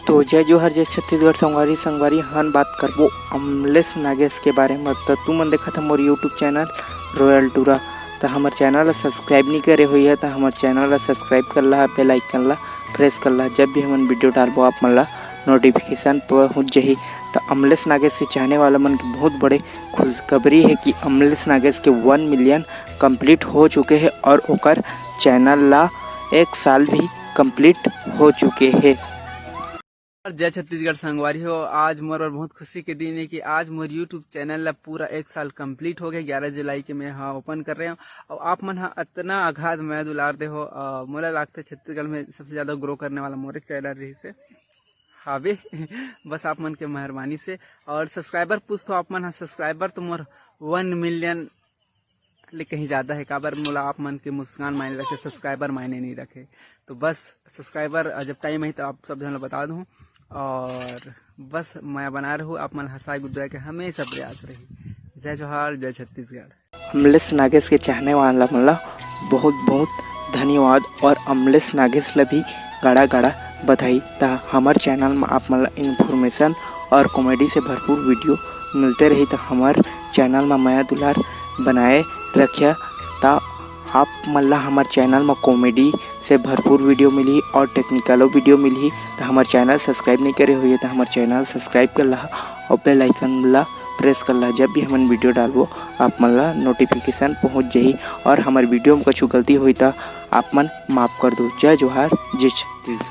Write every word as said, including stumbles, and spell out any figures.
तो जय जोहार, जय छत्तीसगढ़ संगवारी। संगवारी, हमन बात करबो अमलेश नागेश के बारे म। त तुमन देखत ह मोर YouTube चैनल रॉयल टूरा। त हमर चैनल ला सब्सक्राइब नइ करे होइहा, त हमर चैनल ला सब्सक्राइब कर लहा, बेल आइकन ला प्रेस कर लहा। जब भी हमन वीडियो डालबो, आप मन ला नोटिफिकेशन पहुँच जही। त अमलेश नागेश के चाहने वाला मन के बहुत बड़े खुशखबरी हे कि अमलेश नागेश के वन मिलियन कंप्लीट हो चुके हे और ओकर चैनल ला एक साल भी कंप्लीट हो चुके हे। और जय छत्तीसगढ़ संगवारी हो, आज मोर बर बहुत खुशी के दिन हे कि आज मोर YouTube चैनल ला पूरा एक साल कंप्लीट हो गया। ग्यारह जुलाई के मैं हा ओपन कर रहे हूँ। और आप मन हा अतना अगाध मया दुलार दे हो, अ, मोला लागथे छत्तीसगढ़ में सबसे ज़्यादा ग्रो करने वाला मोरे चैनल रही से हावे। बस आप मन के मेहरबानी से। और सब्सक्राइबर पूछथो आप मन हा, सब्सक्राइबर तो मोर वन मिलियन ले कहीं ज़्यादा हे, काबर मोला आप मन के मुस्कान मायने रखे, सब्सक्राइबर मायने नहीं रखे। तो बस सब्सक्राइबर, अ, जब टाइम आही तो आप सब झन ला बता दूँ। और बस मया बना रहू, आप मन हंसाए गुदवाए के हमेशा प्रयास रही। जय जोहार, जय छत्तीसगढ़। अमलेश नागेश के चाहने वाला मन ला बहुत बहुत धन्यवाद और अमलेश नागेश ला भी गाड़ा गाड़ा बधाई। त हमर चैनल म आप मन ला इन्फॉर्मेशन और कॉमेडी से भरपूर वीडियो मिलते रही। त हमर चैनल म मया दुलार बनाए रखिया। त आप मन ला हमर चैनल म कॉमेडी से भरपूर वीडियो मिलही और टेक्निकलो वीडियो मिलही। त हमर चैनल सब्सक्राइब नइ करे होइहा त हमर चैनल सब्सक्राइब कर लहा और बेल आइकन ला प्रेस कर लहा। जब भी हमन वीडियो डालबो, आप मन ला नोटिफिकेशन पहुँच जही। और हमर वीडियो म कुछ गलती होही त आप मन माफ कर दो। जय जोहार, जय छ-